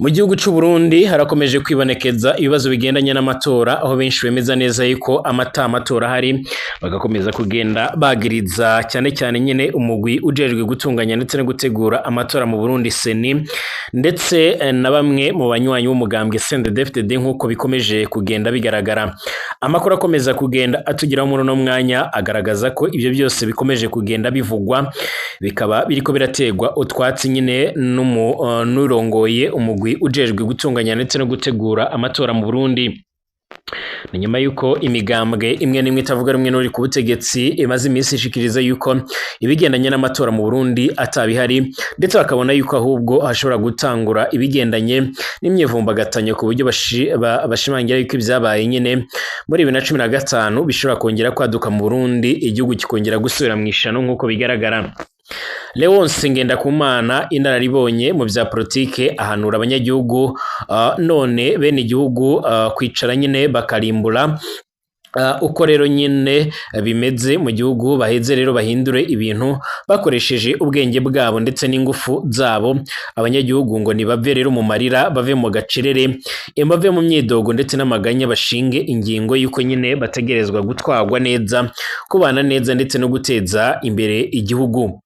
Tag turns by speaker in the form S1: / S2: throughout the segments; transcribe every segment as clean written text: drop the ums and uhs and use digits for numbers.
S1: Mu gihugu c'u Burundi harakomeje kwibonekeza ibibazo bigendanye n'amatora, aho benshi bemeza neza yuko amatora ahari, bagakomeza kugenda bagiriza cyane cyane nyene umugwi ujejwe gutunganya ndetse no gutegura amatora mu Burundi CENI, ndetse na bamwe mu banywanyi b'umugambwe CNDD-FDD nk'uko bikomeje kugenda bigaragara. Amakuru akomeza kugenda atugeraho muri uno mwanya agaragaza ko ivyo byose bikomeje kugenda bivugwa, bikaba biriko birategwa utwatsi nyine n'urongoye umugwi ujejwe gutunganya ndetse no gutegura amatora mu Burundi. Ni nyuma yuko imigambwe imwe n'imwe itavuga rumwe n'uri ku butegetsi imaze iminsi ishikiriza yuko ibigendanye n'amatora mu Burundi atabihari, ndetse bakabona yuko ahubwo hashobora gutangura ibigendanye n'imyivumbagatanyo, ku buryo bashimangira yuko ibyabaye nyine muri 2015 bishobora kongera kwaduka mu Burundi, igihugu kikongera gusubira mu ishano nk'uko bigaragara. Leonce Ngendakumana, inararibonye mu vya politike, ahanura abanyagihugu none bene igihugu kwicara nyine bakarimbura uko rero nyine bimeze mu gihugu, baheze rero bahindure ibintu bakoresheje ubwenge bwabo ndetse n'ingufu zabo. Abanyagihugu ngo nibave rero mu marira, bave mu gacerere, bave mu myidogo ndetse n'amaganya, bashinge ingingo y'uko nyine bategerezwa gutwarwa neza, kubana neza ndetse no guteza imbere igihugu.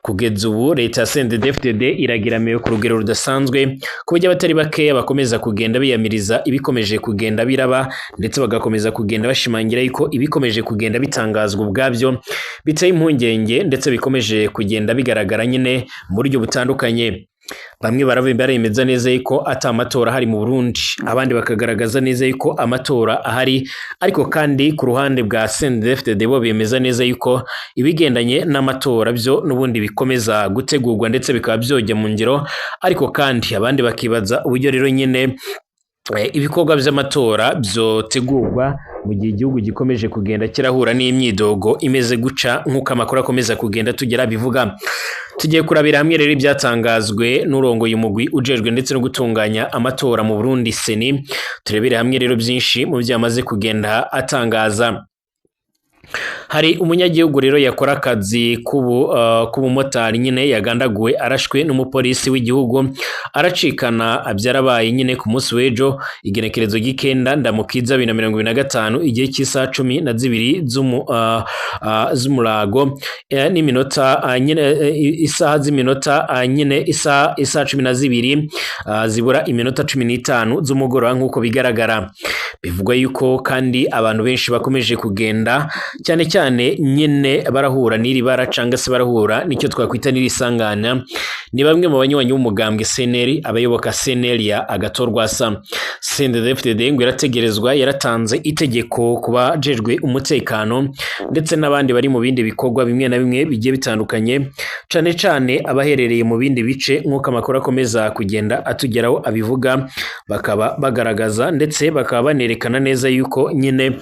S1: Kugeza ubu leta ya CNDD-FDD iragiramiwe ku rugero rudasanzwe, ku buryo abatari bakeya bakomeza kugenda biyamiriza ibikomeje kugenda biraba, ndetse bagakomeza kugenda bashimangira yuko ibikomeje kugenda bitangazwa ubwabyo biteye impungenge, ndetse bikomeje kugenda bigaragara nyine mu buryo butandukanye. Bamwe baremeza neza yuko ata amatora ahari mu Burundi, abandi bakagaragaza neza yuko amatora ahari, ariko kandi ku ruhande bwa CNDD-FDD bo bemeza neza yuko ibigendanye n'amatora byo n'ubundi bikomeza gutegurwa ndetse bikaba byojya mu ngiro. Ariko kandi abandi bakibaza uburyo rero nyine ibikorwa vy'amatora vyotegurwa mu gihe igihugu gikomeje kugenda kirahura n'imyidogo imeze guca, nk'uko amakuru akomeza kugenda tugera bivuga. Tugiye kurabira hamwe rero ibyatangazwe n'urongoye umugwi ujejwe ndetse no gutunganya amatora mu Burundi CENI, turebere hamwe rero byinshi mu byo yamaze kugenda atangaza. Hari umunyagihugu rero yakora akazi k'ubumotari nyine yagandaguwe arashwe n'umupolisi w'igihugu aracikana. Byarabaye nyine ku munsi w'ejo igenekerezo ry'ikenda ndamukiza 2025, igihe cy'isaha 12 z'umurago n'iminota nyine isaha z'iminota nyine isaha 12 zibura iminota 15 z'umugoroba nk'uko bigaragara. Bivugwa yuko kandi abantu benshi bakomeje kugenda cyane cyane nyine barahura n'iri bara cyangwa se barahura nicyo twakwita n'iri sanganya, ni bamwe mu banywanyi b'umugambwe CNL, abayoboka CNL ya Agathon Rwasa. CNDD-FDD ngo irategerezwa, yaratanze itegeko ku bajejwe umutekano ndetse n'abandi bari mu bindi bikorwa bimwe na bimwe bigiye bitandukanye, cyane cyane abaherereye mu bindi bice nk'uko amakuru akomeza kugenda atugeraho abivuga, bakaba bagaragaza ndetse bakaba banerekana neza yuko nyine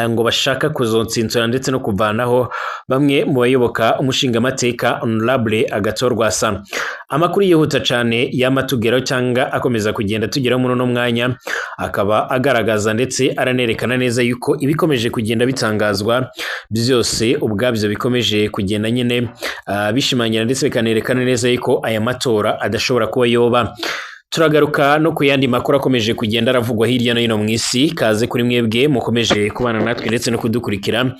S1: ngo bashaka kuzonsinsura ndetse no kuvanaho bamwe mu bayoboka umushingamateka Honorable Agathon Rwasa. Amakuru yihuta cyane yamatugeraho cyangwa akomeza kugenda tugeraho muri uno mwanya akaba agaragaza ndetse aranerekana neza yuko ibikomeje kugenda bitangazwa byose ubwabyo bikomeje kugenda nyine bishimangira ndetse bikanerekana neza yuko aya matora adashobora kuba yoba. Turagaruka no ku yandi makuru akomeje kugenda aravugwa hirya no hino mu isi. Kaze kuri mwebwe mukomeje kubana natwe ndetse no kudukurikira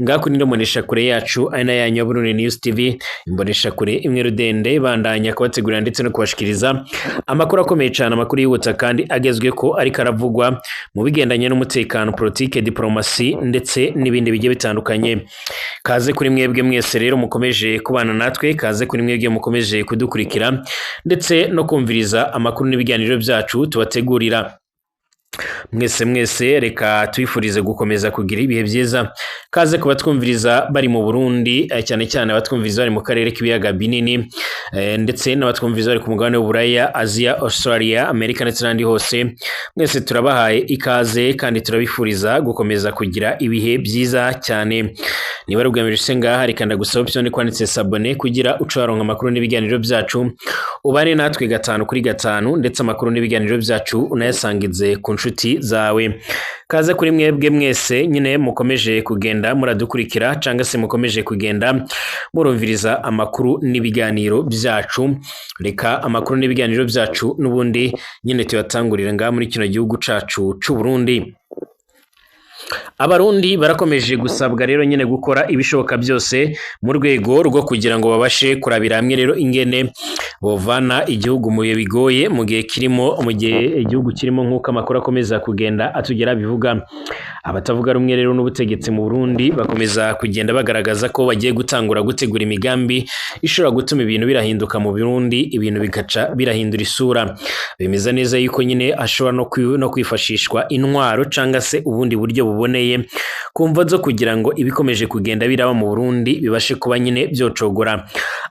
S1: ngaho kuri mbonesha kure yacu ari na yanyu ya Burundi News TV, imbonesha kure imwe rudende bandanya kubategurira ndetse no kubashikiriza amakuru akomeye cyane, amakuru yihuta kandi agezwe ko ariko aravugwa mu bigendanye n'umutekano, politike, diplomasi ndetse n'ibindi bigiye bitandukanye. Kaze kuri mwebwe mwese rero mukomeje kubana natwe, kaze kuri mwebwe mukomeje kudukurikira ndetse no kumviriza amakuru n'ibiganiro byacu tubategurira. Mwese mwese reka twifurize gukomeza kugira ibihe byiza. Kaze kubatwumviriza bari mu Burundi, cyane cyane abatwumviriza bari mu karere k'ibiyaga binini, ndetse n'abatwumviriza bari ku mugabane w'Uburaya, Aziya, Australia, Amerika ndetse n'andi hose. Mwese turabahaye ikaze kandi turabifuriza gukomeza kugira ibihe byiza cyane. Niba rugamije se ngaha, reka ndagusaba option kwanditse s'abonner kugira ucaronka amakuru n'ibiganiro byacu, ubane natwe 5 kuri 5, ndetse amakuru n'ibiganiro byacu unayasangize ku nshuti zawe. Kaze kuri mwebwe mwese nyine mukomeje kugenda muradukurikira cyangwa se mukomeje kugenda murumviriza amakuru n'ibiganiro byacu. Reka amakuru n'ibiganiro byacu n'ubundi nyine tuyatangurira ngaha muri kino gihugu cacu c'u Burundi. Abarundi barakomeje gusabwa rero nyine gukora ibishoboka byose mu rwego rwo kugira ngo babashe kurabira hamwe rero ingene bovana igihugu mu bihe bigoye mu gihe kirimo, mu gihe igihugu kirimo, nk'uko amakuru akomeza kugenda atugera bivuga. Abatavuga rumwe rero n'ubutegetsi mu Burundi bakomeza kugenda bagaragaza ko bagiye gutangura gutegura imigambi ishobora gutuma ibintu birahinduka mu Burundi, ibintu bigaca birahindura isura. Bemeza neza yuko nyine ashobora no kwifashishwa intwaro cyangwa se ubundi buryo buboneye ku mvo zo kugira ngo ibikomeje kugenda biraba mu Burundi bibashe kuba nyine byocogora.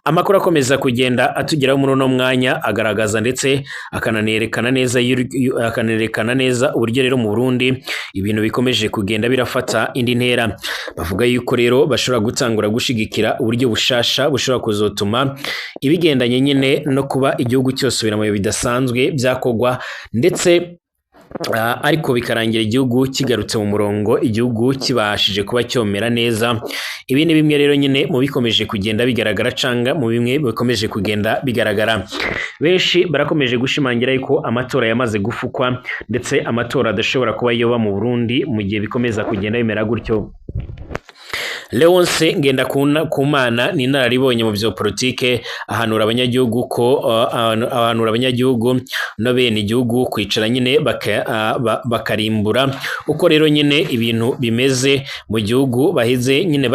S1: Amakuru akomeza kugenda atugeraho muri uno mwanya agaragaza ndetse akananerekana neza uburyo rero mu Burundi ibintu bikomeje kugenda birafata indi ntera. Bavuga yuko rero bashobora gutangura gushigikira uburyo bushasha bushobora kuzotuma ibigendanye nyine no kuba igihugu cyose mu bihe bidasanzwe byakogwa, ndetse ariko bikarangira igihugu kigarutse mu murongo, igihugu kibashije kuba cyomera neza. Ibi ni bimwe rero nyine mu bikomeje kugenda bigaragara canga mu bimwe bikomeje kugenda bigaragara. Benshi barakomeje gushimangira yuko amatora yamaze gufukwa, ndetse amatora adashobora kuba yoba mu Burundi mu gihe bikomeza kugenda bimera gutyo. Leonce Ngendakumana ni inararibonye mu bya politike, ahanura abanyagihugu ko ahanura abanyagihugu no bene igihugu kwicara nyine bakarimbura uko rero nyine ibintu bimeze mu gihugu, baheze nyine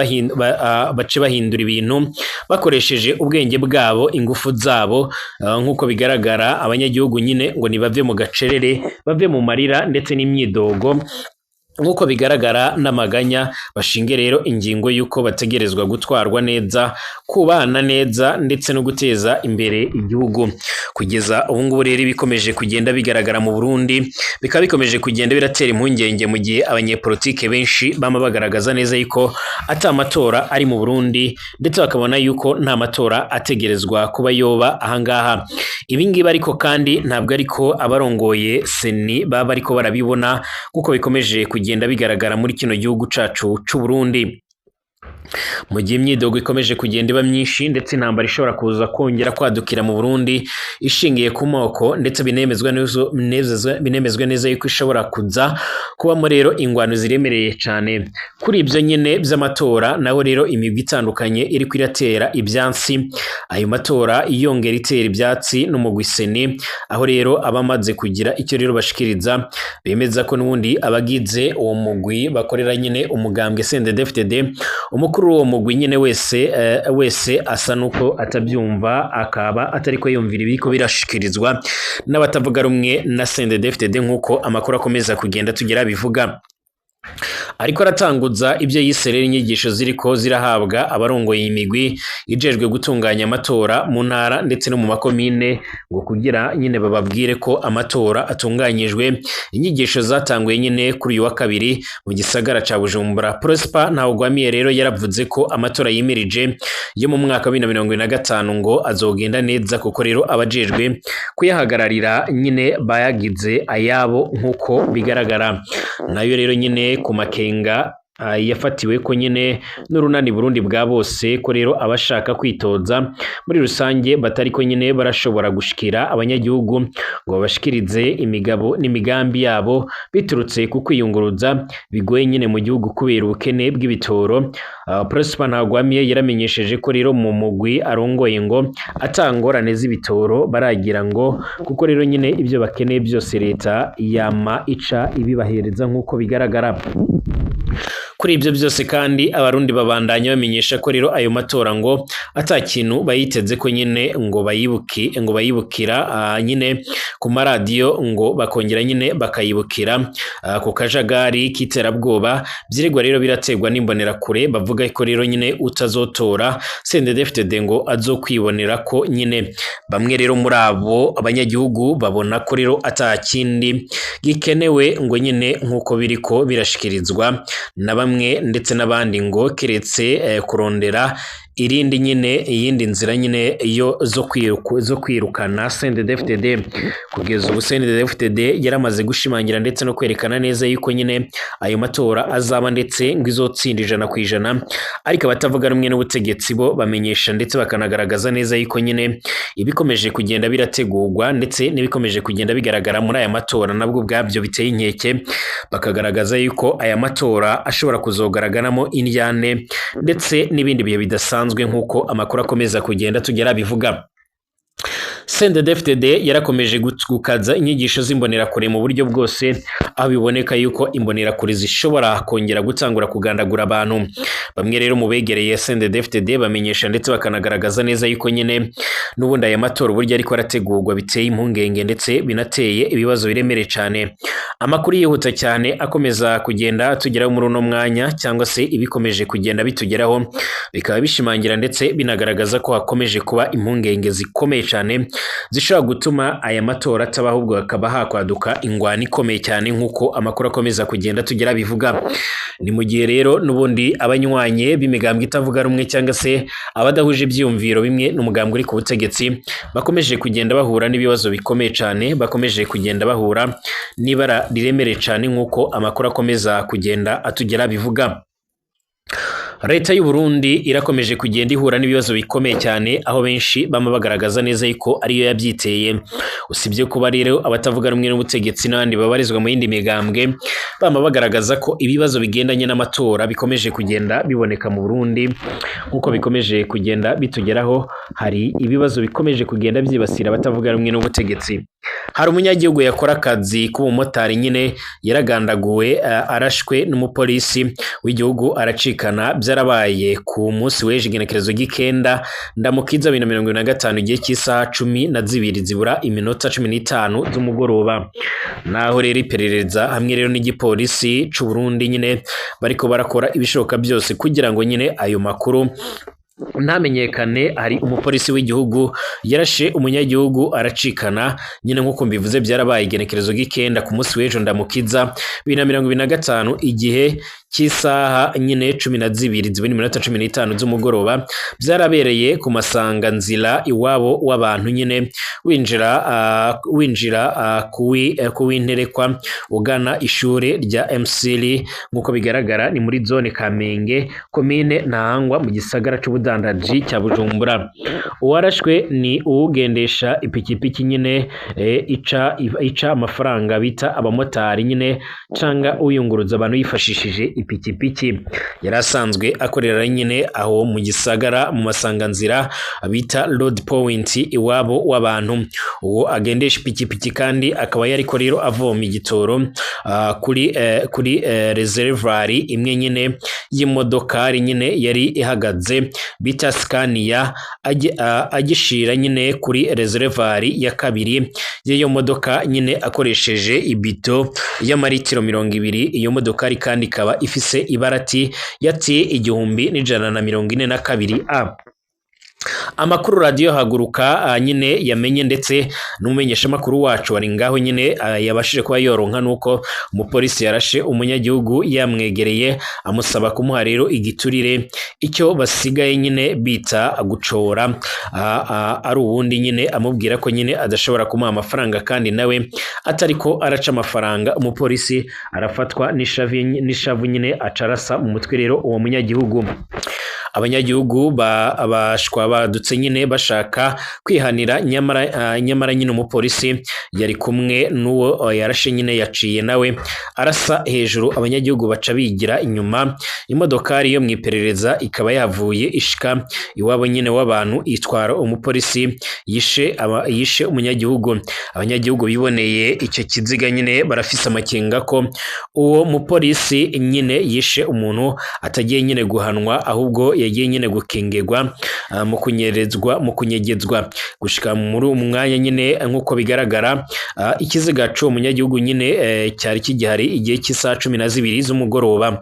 S1: bace bahindura ibintu bakoresheje ubwenge bwabo, ingufu zabo. Nk'uko bigaragara abanyagihugu nyine ngo nibave mu gacerere, bave mu marira ndetse n'imyidogo, nk'uko bigaragara n'amaganya, bashinge rero ingingo y'uko bategerezwa gutwarwa neza, kubana neza ndetse no guteza imbere igihugu. Kugeza ubu ngubu rero bikomeje kugenda bigaragara mu Burundi bikaba bikomeje kugenda biratera impungenge, mu gihe abanyepolitike benshi bama bagaragaza neza yuko ata matora ari mu Burundi, ndetse bakabona yuko nta matora ategerezwa kuba yoba ahangaha. Ibi ngibi ariko kandi ntabwo ariko abarongoye seni baba ariko barabibona, kuko bikomeje kugenda bigaragara muri kino gihugu cacu c'u Burundi. Mu gihe imyidogo ikomeje kugenda iba myinshi, ndetse intambara ishobora kuza kongera kwadukira mu Burundi ishingiye ku moko, ndetse binemezwa neza yuko ishobora kuza kubamo rero ingwano ziremereye cyane. Kuri ibyo nyine by'amatora naho rero imigwi itandukanye iri kwiratera ibyansi ayo matora, yongera itera ibyatsi n'umugwi seni, aho rero abamaze kugira icyo rero bashikiriza bemeza ko n'ubundi abagize uwo mugwi bakorera nyine umugambwe CNDD-FDD, umukuru w'uwo mugwi nyine wese asa nuko atabyumva, akaba atariko yumvira ibiriko birashikirizwa n'abatavuga rumwe na CNDD-FDD, nk'uko amakuru akomeza kugenda tugera bivuga. Ariko aratanguza ibyo yise rero inyigisho ziriko zirahabwa abarongoye imigwi ijejwe gutunganya amatora mu ntara ndetse no mu makomine, ngo kugira nyine bababwire ko amatora atunganyijwe. Inyigisho zatanguye nyine kuri uyu wa kabiri mu gisagara ca Bujumbura. Prosper Ntawugwamiye rero yaravuze ko amatora yimirije yo mu mwaka wa 2025 ngo azogenda neza, kuko rero abajejwe kuyahagararira nyine bayagize ayabo nk'uko bigaragara. Nayo rero nyine ku makenga yafatiwe ko nyine n'urunani Burundi bwa bose, ko rero abashaka kwitoza muri rusange batari ko nyine barashobora gushikira abanyagihugu ngo babashikirize imigabo n'imigambi yabo biturutse ku kwiyunguruza bigoye nyine mu gihugu kubera ubukene bw'ibitoro. Prosper Ntagwamiye yaramenyesheje ko rero mu mugwi arongoye ngo atangorane z'ibitoro baragira, ngo kuko rero nyine ibyo bakeneye byose leta yama ica ibibahereza nk'uko bigaragara. Kuri ibyo byose kandi abarundi babandanya bamenyesha ko rero ayo matora ngo ata kintu bayiteze ko nyine ngo bayibuki ngo bayibukira nyine ku maradiyo, ngo bakongera nyine bakayibukira ku kajagari k'iterabwoba. Byirirwa rero biraterwa n'imbonerakure bavuga ko rero nyine utazotora CNDD-FDD ngo azokwibonera ko nyine. Bamwe rero muri abo abanyagihugu babona ko rero ata kindi gikenewe ngo nyine nk'uko biriko birashikirizwa na bamwe ndetse n'abandi, ngo keretse kurondera Irindi nyine, iyindi nzira nyine yo zo kwirukana CNDD-FDD. Kugeza ubu CNDD-FDD yaramaze gushimangira ndetse no kwerekana neza yuko nyine ayo matora azaba ndetse ngo izotsinda 100%, ariko abatavuga rumwe n'ubutegetsi bo bamenyesha ndetse bakanagaragaza neza yuko nyine ibikomeje kugenda birategurwa ndetse n'ibikomeje kugenda bigaragara muri aya matora nabwo ubwabyo biteye inkeke, bakagaragaza yuko aya matora ashobora kuzogaragaramo indyane ndetse n'ibindi bihe bidasanzwe nk'uko amakuru akomeza kugenda tugera bivuga. CNDD-FDD yarakomeje gukaza inyigisho z'imbonerakure mu buryo bwose, aho biboneka yuko imbonerakure zishobora kongera gutangura kugandagura abantu. Bamwe rero mu begereye CNDD-FDD bamenyesha ndetse bakanagaragaza neza yuko nyine n'ubundi aya matora uburyo ariko arategurwa biteye impungenge ndetse binateye ibibazo biremereye cyane. Amakuru yihuta cyane akomeza kugenda tugeraho muri uno mwanya, cyangwa se ibikomeje kugenda bitugeraho, bikaba bishimangira ndetse binagaragaza ko hakomeje kuba impungenge zikomeye cyane zishobora gutuma aya matora ataba, ahubwo hakaba hakwaduka ingwano ikomeye cyane nk'uko amakuru akomeza kugenda tugera bivuga. Ni mu gihe rero n'ubundi abanywanye b'imigambwe itavuga rumwe cyangwa se abadahuje ibyiyumviro bimwe n'umugambwe uri ku butegetsi bakomeje kugenda bahura n'ibibazo bikomeye cyane, bakomeje kugenda bahura n'ibara riremereye cyane nk'uko amakuru akomeza kugenda atugera bivuga. Leta y'u Burundi irakomeje kugenda ihura n'ibibazo bikomeye cyane, aho benshi bama bagaragaza neza yuko ariyo yabyiteye. Usibye kuba rero abatavuga rumwe n'ubutegetsi n'abandi babarizwa mu yindi migambwe bama bagaragaza ko ibibazo bigendanye n'amatora bikomeje kugenda biboneka mu Burundi, nk'uko bikomeje kugenda bitugeraho, hari ibibazo bikomeje kugenda byibasira abatavuga rumwe n'ubutegetsi. Hari umunyagihugu yakora akazi k'ubumotari nyine yaragandaguwe, arashwe n'umupolisi w'igihugu aracikana. Byarabaye ku munsi w'ejo igenekerezo ry'ikenda ndamukiza 2025 igihe cy'isaha 12 zibura iminota 15 z'umugoroba. Naho rero iperereza hamwe rero n'igipolisi c'u Burundi nyine bariko barakora ibishoboka byose kugira ngo nyine ayo makuru ntamenyekane. Hari umupolisi w'igihugu yarashe umunyagihugu aracikana nyine, nk'uko mbivuze byarabaye igenekerezo ry'ikenda ku munsi w'ejo ndamukiza 2025 igihe cy'isaha nyine 12 zibura iminota 15 z'umugoroba. Byarabereye ku masanganzira iwabo w'abantu nyine winjira kuwinterekwa ugana ishure rya MCL, nk'uko bigaragara ni muri zone Kamenge, komine Ntahangwa, mu gisagara c'ubudandaji cya Bujumbura. Uwarashwe ni uwugendesha ipikipiki nyine ica amafaranga bita abamotari nyine, canga uyunguruza abantu yifashishije ipikipiki. Yari asanzwe akorera nyine aho mu gisagara mu masanganzira bita road point iwabo w'abantu. Uwo agendesha ipikipiki kandi akaba yariko rero avoma igitoro kuri reservoir imwe nyine y'imodokari nyine yari ihagaze bita Scania, agishira nyine kuri reservoir ya kabiri y'iyo modoka nyine akoresheje ibito y'amaritiro 20. Iyo modokari kandi ikaba ifise ibarati ya T 1142 A. Amakuru radiyo Haguruka nyine yamenye ndetse n'umumenyeshamakuru wacu wari ngaho nyine yabashije kuba yoronka, nuko umupolisi yarashe umunyagihugu yamwegereye amusaba kumuha rero igiturire, icyo basigaye nyine bita gucora, ari uwundi nyine amubwira ko nyine adashobora kumuha amafaranga kandi nawe atariko araca amafaranga. Umupolisi arafatwa n'ishavu nyine acarasa mu mutwe rero uwo munyagihugu. Abanyagihugu abashwa badutse nyine bashaka kwihanira, nyamara nyine umupolisi yari kumwe n'uwo yarashe nyine yaciye nawe arasa hejuru, abanyagihugu baca bigira inyuma. Imodokari yo mu iperereza ikaba yavuye ishika iwabo nyine w'abantu itwara umupolisi yishe umunyagihugu. Abanyagihugu biboneye icyo kiziga nyine barafise amakenga ko uwo mupolisi nyine yishe umuntu atagiye nyine guhanwa, ahubwo yagiye nyine gukingerwa mu kunyerezwa, mu kunyegezwa gushika muri umwanya nyine. Nk'uko bigaragara ikiziga c'uwo munyagihugu nyine cyari kigihari igihe cy'isaha 12 z'umugoroba,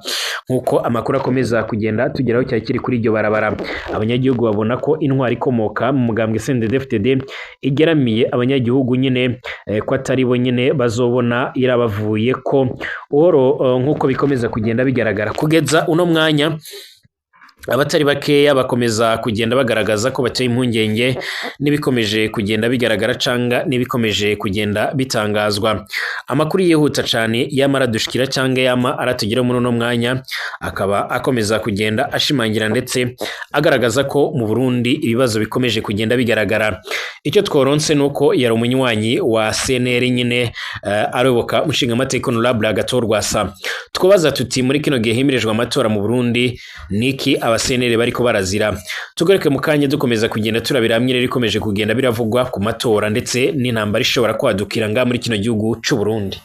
S1: nk'uko amakuru akomeza kugenda tugeraho cyari kiri kuri iryo barabara. Abanyagihugu babona ko intwari ikomoka mu mugambwe CNDD-FDD igeramiye abanyagihugu nyine, ko atari bo nyine bazobona irabavuye ko uhoro, nk'uko bikomeza kugenda bigaragara kugeza uno mwanya. Abatari bakeya bakomeza kugenda bagaragaza ko bateye impungenge n'ibikomeje kugenda bigaragara canga n'ibikomeje kugenda bitangazwa. Amakuru yihuta cane yama aradushikira canga yama aratugera muri uno mwanya, akaba akomeza kugenda ashimangira ndetse agaragaza ko mu Burundi ibibazo bikomeje kugenda bigaragara. Icyo tworonse nuko yari umunywanyi wa CNL nyine, aroboka umushingamateka Honorable Agathon Rwasa. Twobaza tuti muri kino gihe himirijwe amatora mu Burundi, niki aba CNL bariko barazira? Tugaruke mu kanya dukomeza kugenda turabira hamwe rero ikomeje kugenda biravugwa ku matora ndetse n'intambara ishobora kwadukira nga muri kino gihugu c'u Burundi.